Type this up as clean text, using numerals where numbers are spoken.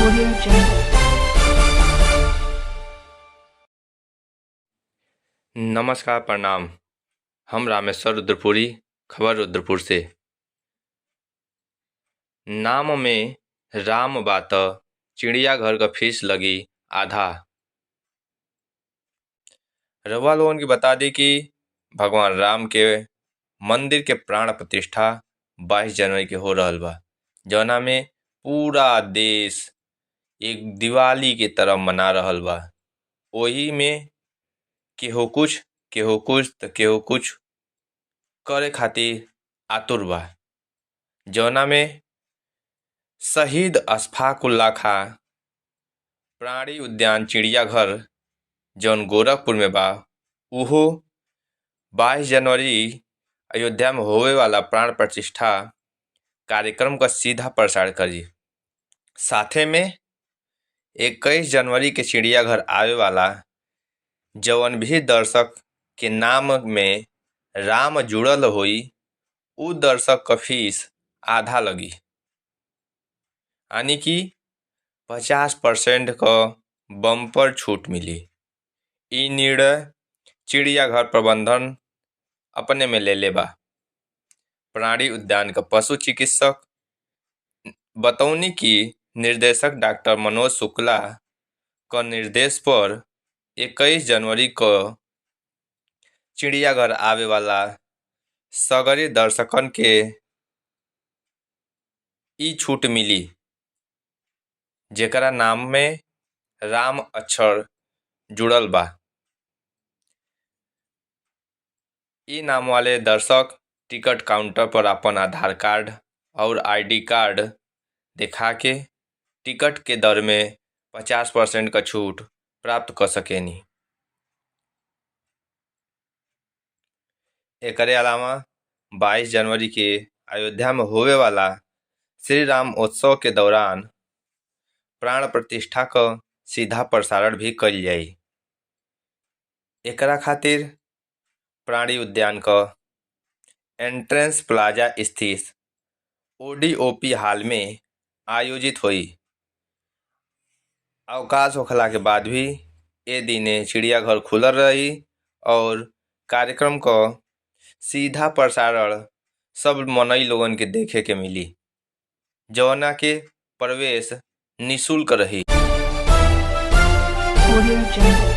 Audio Jungle. नमस्कार, प्रणाम। हम रामेश्वर रुद्रपुरी, खबर रुद्रपुर से। नाम में राम बा त चिड़ियाघर क फीस लगी आधा। रउआ लोगन के बता दी कि भगवान राम के मंदिर के प्राण प्रतिष्ठा 22 जनवरी के हो रहल बा, जौना में पूरा देश एक दिवाली के तरह मना रहल बा। ओही में केहू कुछ, केहू कुछ त केहू कुछ करे खातिर आतुर बा, जौना में शहीद अशफाक उल्ला खां प्राणी उद्यान चिड़ियाघर जौन गोरखपुर में बा, उहो 22 जनवरी अयोध्या में होवे वाला प्राण प्रतिष्ठा कार्यक्रम का सीधा प्रसारण करी। साथे में 21 जनवरी के चिड़ियाघर आवे वाला जवन भी दर्शक के नाम में राम जुड़ल होई, उ दर्शक क फीस आधा लगी, यानी कि 50% क बम्पर छूट मिली। इ निर्णय चिड़ियाघर प्रबंधन अपने में लेले बा। प्राणी उद्यान क पशु चिकित्सक बतौनी कि निर्देशक डॉक्टर मनोज शुक्ला क निर्देश पर 21 जनवरी क चिड़ियाघर आवे वाला सगरी दर्शकन के इ छूट मिली, जेकरा नाम में राम अक्षर जुड़ल बा। इ नाम वाले दर्शक टिकट काउंटर पर अपन आधार कार्ड और आईडी कार्ड दिखा के टिकट के दर में 50% क छूट प्राप्त कर सकेनी। एकरे अलावा 22 जनवरी के अयोध्या में होवे वाला श्री राम उत्सव के दौरान प्राण प्रतिष्ठा क सीधा प्रसारण भी कईल जाई। एकरा खातिर प्राणी उद्यान क एंट्रेंस प्लाजा स्थित ओडीओपी हॉल में आयोजित होई। अवकाश होखला के बाद भी ए दिने चिड़ियाघर खुलल रही और कार्यक्रम क सीधा प्रसारण सब मनई लोगन के देखे के मिली, जौना के प्रवेश निःशुल्क रही। Audio Jungle.